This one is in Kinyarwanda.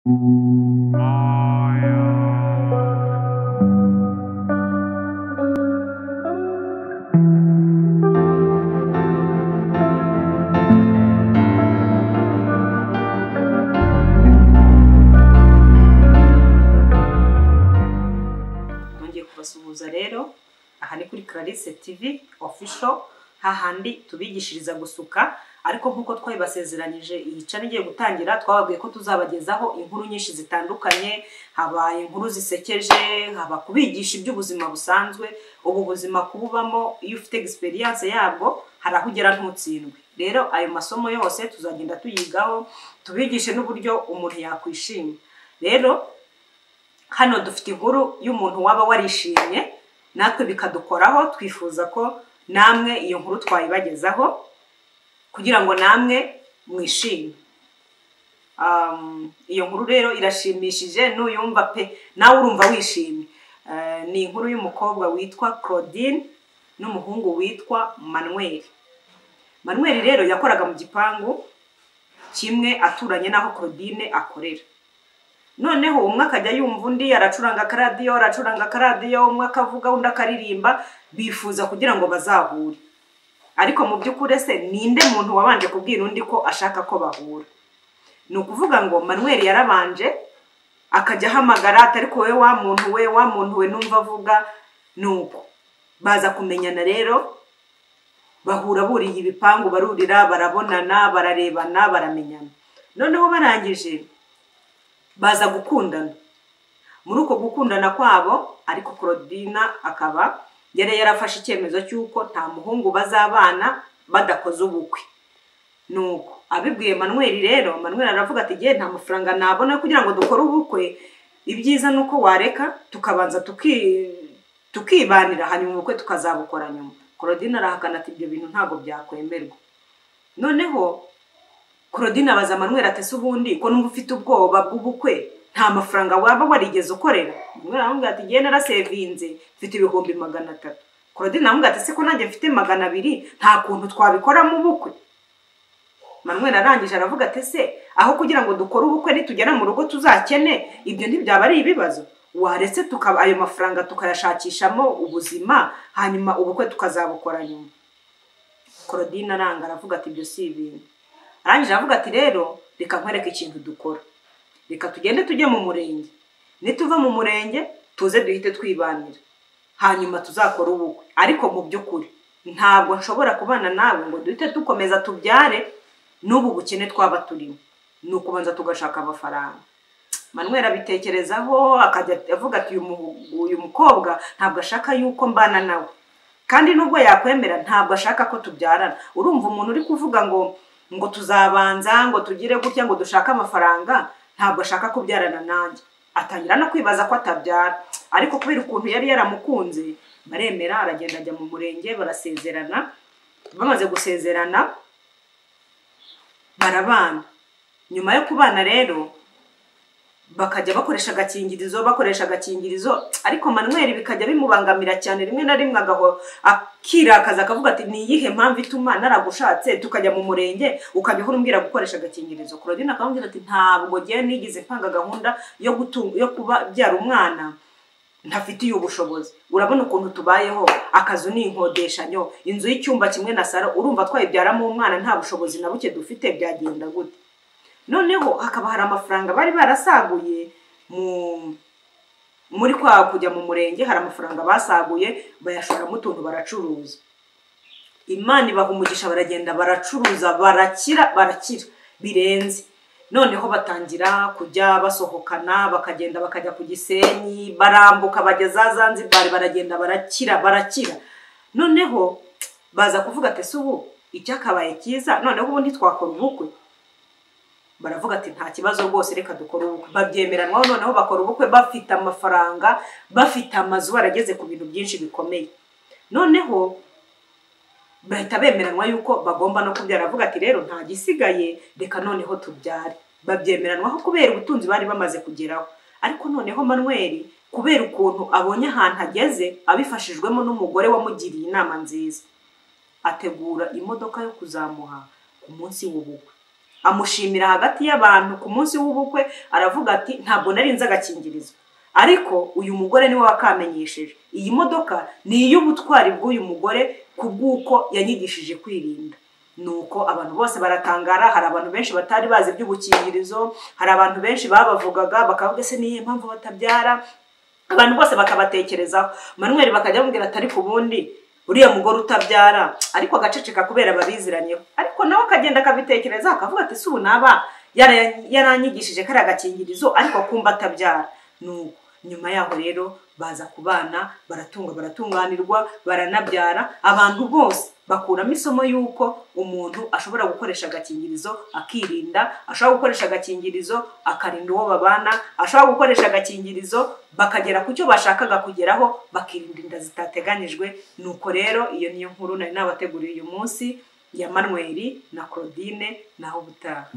Nongeye kubasuhuza rero, aha ni kuri Clarisse TV Official, hahandi tubigishiriza gusuka. Ariko nkuko twabibasezeranyije iyi channel igiye gutangira, twababwiye ko tuzabagezaho inkuru nyinshi zitandukanye, haba inkuru zisekeje, haba kubigisha iby'ubuzima busanzwe. Ubu buzima kububamo iyo ufite experience yabwo hari aho ugera ntutsindwe. Rero ayo masomo yose tuzagenda tuyigaho, tubigishe n'uburyo umuntu yakwishima. Rero hano dufite inkuru y'umuntu waba warishimye natwe bikadukoraho, twifuza ko namwe iyo nkuru twayibagezaho kugira ngo namwe mwishime. Iyo nkuru rero irashimishije, nuyumva pe nawe urumva wishimye. Ni inkuru y'umukobwa witwa Claudine n'umuhungu witwa Manuel. Manuel rero yakoraga mu gipangu kimwe aturanye n'aho Claudine akorera. Noneho umwe akajya yumva undi aracuranga akaradiyo, aracuranga akaradiyo, umwe akavuga undi akaririmba, bifuza kugira ngo bazahure. Ariko mu by'ukuri se ninde muntu wabanje kubwira undi ko ashaka ko bahura? Ni ukuvuga ngo Manuel yarabanje akajya ahamagara atari ko we wa muntu we, wa muntu we numva avuga. Nuko baza kumenyana rero, bahura buriye ibipangu, barurira, barabonana, bararebana, baramenyana. Noneho barangije baza gukundana. Muri uko gukundana kwabo, ariko Claudine akaba yari yarafashe icyemezo cy'uko nta muhungu bazabana badakoze ubukwe. Nuko abibwiye Manuel rero, Manuel aravuga ati ngiye nta mafaranga nabona kugira ngo dukore ubukwe, ibyiza nuko wareka tukabanza tukibanira, hanyuma ubukwe tukazabukora nyuma. Claudine arahakana ati ibyo bintu ntabwo byakwemerwa. Noneho Claudine abaza Manuel ati se ubundi ko numva ufite ubwoba bw'ubukwe, nta mafaranga waba warigeze ukorera? Manuel aramubwira ati ngiye narasevinze mfite 300,000. Claudine aramubwira ati se ko nanjye mfite 200, nta kuntu twabikoramo ubukwe? Manuel arangije aravuga ati se aho kugira ngo dukore ubukwe nitugera mu rugo tuzakene, ibyo ntibyaba ari ibibazo? Waretse tukaba ayo mafaranga tukayashakishamo ubuzima, hanyuma ubukwe tukazabukora nyuma. Claudine aranga aravuga ati ibyo si ibintu. Arangije aravuga ati rero reka nkwereke ikintu dukora, reka tugende tujye mu murenge, nituva mu murenge tuze duhite twibanira, hanyuma tuzakora ubukwe. Ariko mu by'ukuri ntabwo nshobora kubana nawe ngo duhite dukomeza tubyare n'ubu bukene twaba turimo, ni ukubanza tugashaka amafaranga. Manuel abitekerezaho akajya avuga ati uyu mukobwa ntabwo ashaka yuko mbana nawe, kandi nubwo yakwemera ntabwo ashaka ko tubyarana. Urumva umuntu uri kuvuga ngo tuzabanza ngo tugire gutya ngo dushake amafaranga, ntabwo ashaka kubyarana nanjye. Atangira no kwibaza ko atabyara, ariko kubera ukuntu yari yaramukunze baremera, aragenda ajya mu murenge barasezerana. Bamaze gusezerana barabana. Nyuma yo kubana rero bakajya bakoresha agakingirizo, bakoresha agakingirizo, ariko Manuel bikajya bimubangamira cyane. Rimwe na rimwe agaho akirakaza akavuga ati ni iyihe mpamvu ituma naragushatse tukajya mu murenge ukajya uhora umbwira gukoresha agakingirizo? Claudine akamubwira ati ntabwo ngiye nigeze mpanga gahunda yo kuba byara umwana ntafitiye ubushobozi. Urabona ukuntu tubayeho, akazu ni inkodeshanyo, inzu y'icyumba kimwe na saro, urumva twayibyaramo umwana nta bushobozi na buke dufite, byagenda gute? Noneho hakaba hari amafaranga bari barasaguye muri kwa kujya mu murenge, hari amafaranga basaguye bayashoramo utuntu baracuruza. Imana ibaha umugisha, baragenda baracuruza, barakira, barakira birenze. Noneho batangira kujya basohokana, bakagenda bakajya ku Gisenyi, barambuka bageza Zanzibar, baragenda barakira, barakira. Noneho baza kuvuga ati se ubu icyakabaye cyiza, noneho ubu ntitwakora ubukwe? Baravuga ati nta kibazo rwose, reka dukore ubukwe. Babyemeranwaho, noneho bakora ubukwe bafite amafaranga, bafite amazu, barageze ku bintu byinshi bikomeye. Noneho bahita bemeranwa yuko bagomba no kubyara. Avuga ati rero nta gisigaye, reka noneho tubyare. Babyemeranwaho kubera ubutunzi bari bamaze kugeraho. Ariko noneho Manuel kubera ukuntu abonye ahantu ageze, abifashijwemo n'umugore wamugiriye inama nziza, ategura imodoka yo kuzamuha ku munsi w'ubukwe. Amushimira hagati y'abantu ku munsi w'ubukwe, aravuga ati ntabwo nari nzi agakingirizo, ariko uyu mugore niwe wakamenyesheje. Iyi modoka ni iy'ubutwari bw'uyu mugore kubw'uko yanyigishije kwirinda. Nuko abantu bose baratangara. Hari abantu benshi batari bazi iby'ubukingirizo, hari abantu benshi babavugaga bakavuga se niye mpamvu batabyara, abantu bose bakabatekerezaho. Manuel bakajya bamubwira ati ariko ubundi uriya mugore utabyara, ariko agaceceka kubera babiziranyeho. Ariko nawe akagenda akabitekereza akavuga ati si ubu naba yaranyigishije kariya gakingirizo ariko kumva atabyara. Nuko nyuma yaho rero baza kubana, baratunga, baratunganirwa, baranabyara. Abantu bose bakuramo isomo y'uko umuntu ashobora gukoresha agakingirizo akirinda, ashobora gukoresha agakingirizo akarinda uwo babana, ashobora gukoresha agakingirizo bakagera ku cyo bashakaga kugeraho, bakirinda inda zitateganyijwe. Nuko rero iyo niyo nkuru nari nabateguriye uyu munsi ya Manuel na Claudine. Naho ubutaha.